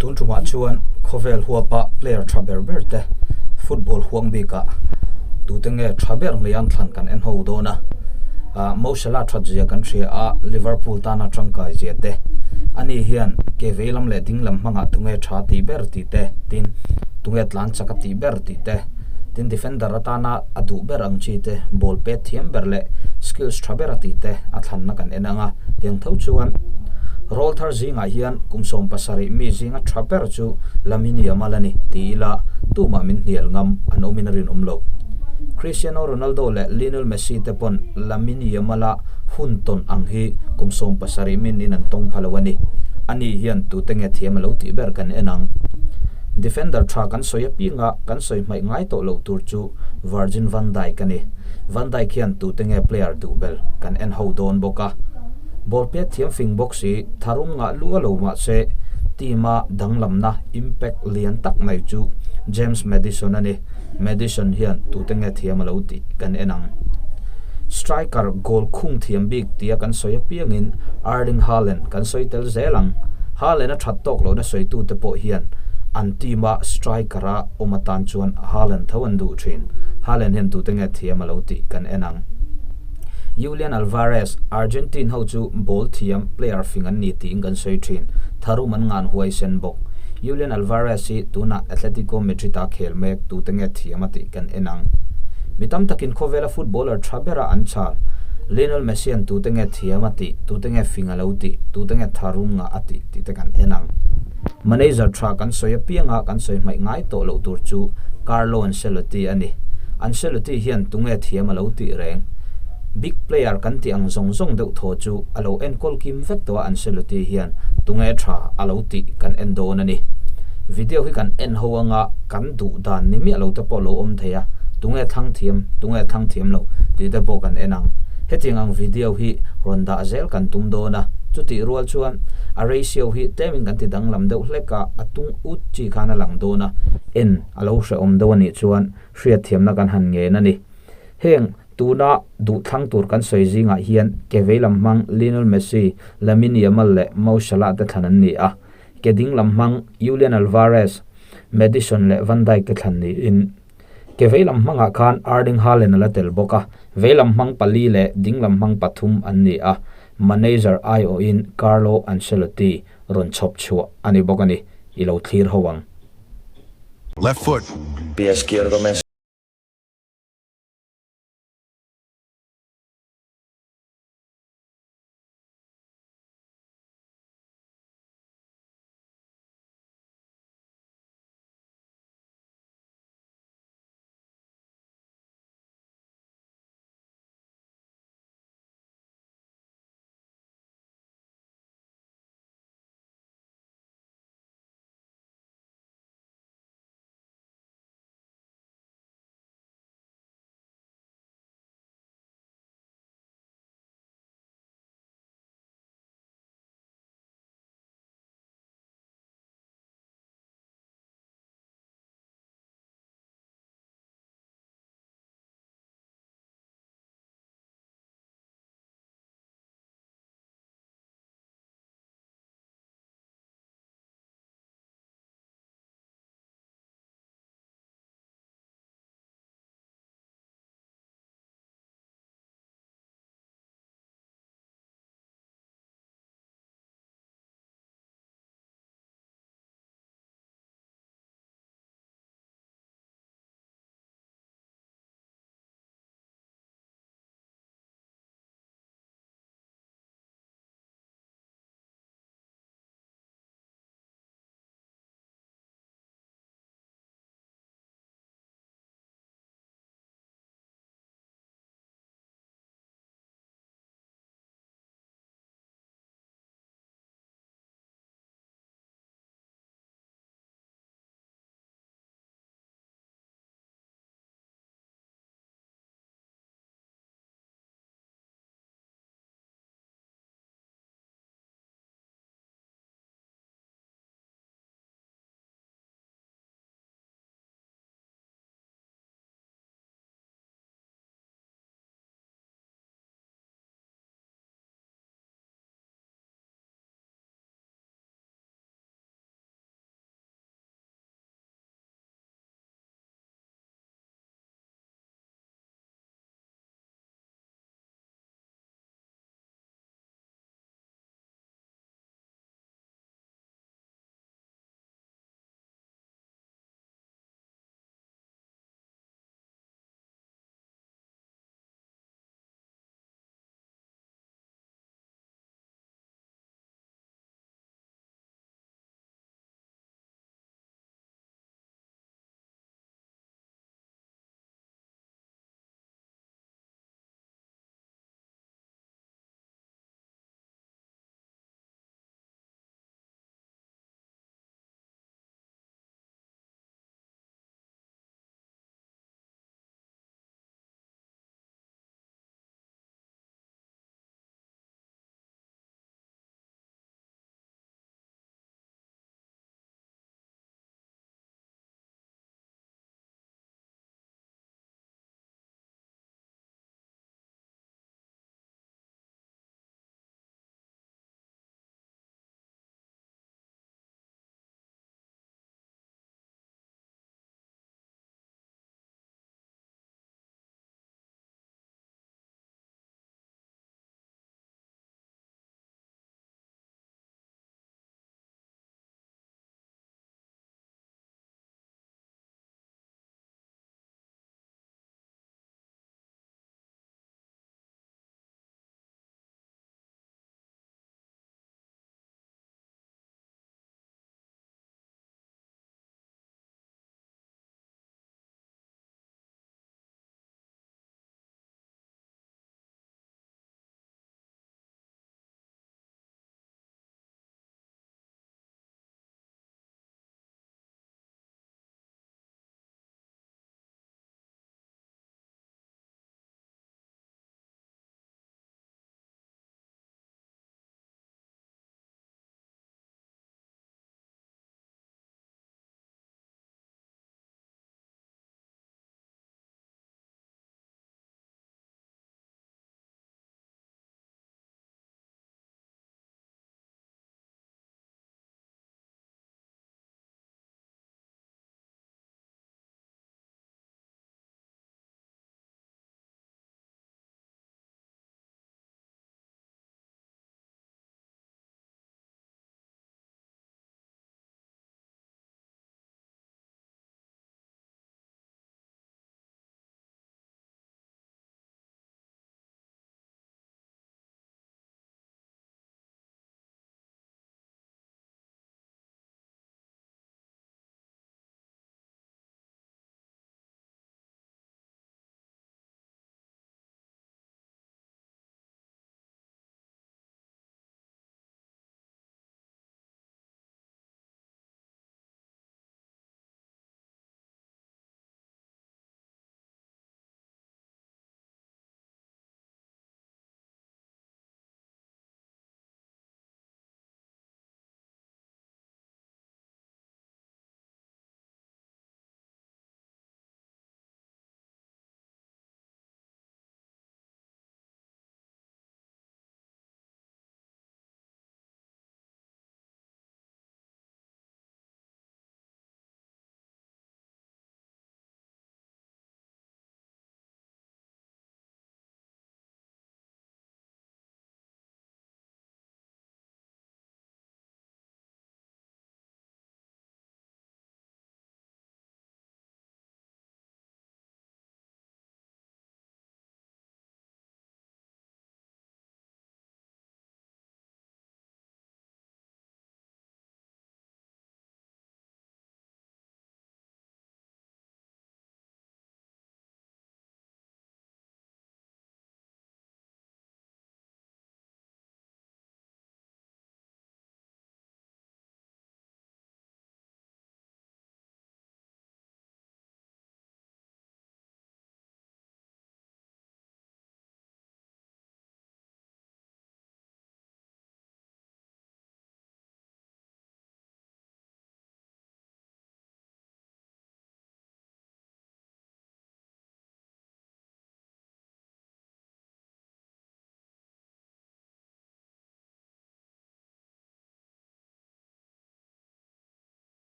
Tun tumah chuan khawvel huapa player tha ber ber te football huang bikah tute nge tha ber ni an thlan kan en ho dawn a. Ah Mo Salah that zia kan hria a, Liverpool tana tangkai zia te, ani hian ke vei lam leh ding lam hmangah tunge tha tih ber tih te, tin tunge tlan chak a tih ber tih te, tin defender atana a duh ber ang chi te, ball pet thiam ber leh skills tha ber a tih te a thlanna kan en ang a. Tiang tho chuan Roll thar zingah hian kum 17 mi zinga tha ber chu Lamine Yamal a ni ti ila tumah min hnial ngam an awmin a rinawm lo. Cristiano Ronaldo leh Lionel Messi te pawn Lamine Yamal-a hun tawn ang hi kum 17 min in an tawng pha lo a ni. Ani hian tute nge thiam a lo tih ber kan en ang. Defender tha kan sawi apianga kan sawi hmaih ngai tawh loh tur chu Virgil van Dijk a ni. Van Dijk hian tute nge player duh bel kan en ho dawn bawk a. Ball pet thiam fing bawk si, tharum ngah lu a lo mahse team a danglamna impact lian tak mai chu James Maddison a ni. Maddison hian tute nge thiam a lo tih kan en ang. Striker goal khung thiam bik tia kan sawi apiangin Erling Haaland kan sawi tel zel ang. Haaland a that tawk lohna sawitute pawh hian an team a striker a awm atan chuan Haaland tho an duh thin. Haaland hian tute nge thiam a lo tih kan en ang. Julian Alvarez, Argentine ho chu ball thiam, player fing an ni tiin kan sawi thin. Tharum an ngan huai sen bawk. Julian Alvarez hi tunah Atletico Madrid a khel mek tute nge thiam a tih kan en ang. Mi tam takin khawvela footballer tha bera an chal. Lionel Messi an tute nge thiam a tih, tute nge fing a lo tih, tute nge tharum ngah a tih tih te kan en ang. Manager tha kan sawi apianga kan sawi hmaih ngai tawh loh tur chu Carlo Ancelotti a ni. Ancelotti hian tunge thiam a lo tih reng. Big player kan tih ang zawng zawng deuh thaw chu a lo enkawl kim vek tawh a Ancelotti hian tunge tha a lo tih kan en dawn a ni. Video hi kan en ho anga kan duh dan ni miah lo te pawh lo awm thei a, tunge thlang thiam, tunge thlang thiam lo tih te pawh kan en ang. Hetiang ang video hi rawn dah zel kan tum dawn a, chutih rual chuan a ratio hi tlemin kan ti danglam deuh hlek a, a tung ut chi khan a lang dawn a, en a lo hrehawm deuh a nih chuan hriatthiamna kan han ngen a ni. Heng tuna duhthlang tur kan sawi zingah hian ke vei lam hmang Lionel Messi, Lamine Yamal leh Mo Salah te thlan an ni a, ke ding lam hmang Julian Alvarez, Maddison leh Van Dijk te thlan niin ke vei lam hmangah khan Erling Haaland a la tel bawk a, vei lam hmang pali leh ding lam hmang pathum an ni a, manager aiawhin Carlo Ancelotti rawn chhawp chhuah a ni bawk a ni, i lo thlir ho ang. Left foot. Pie izquierdo Messi.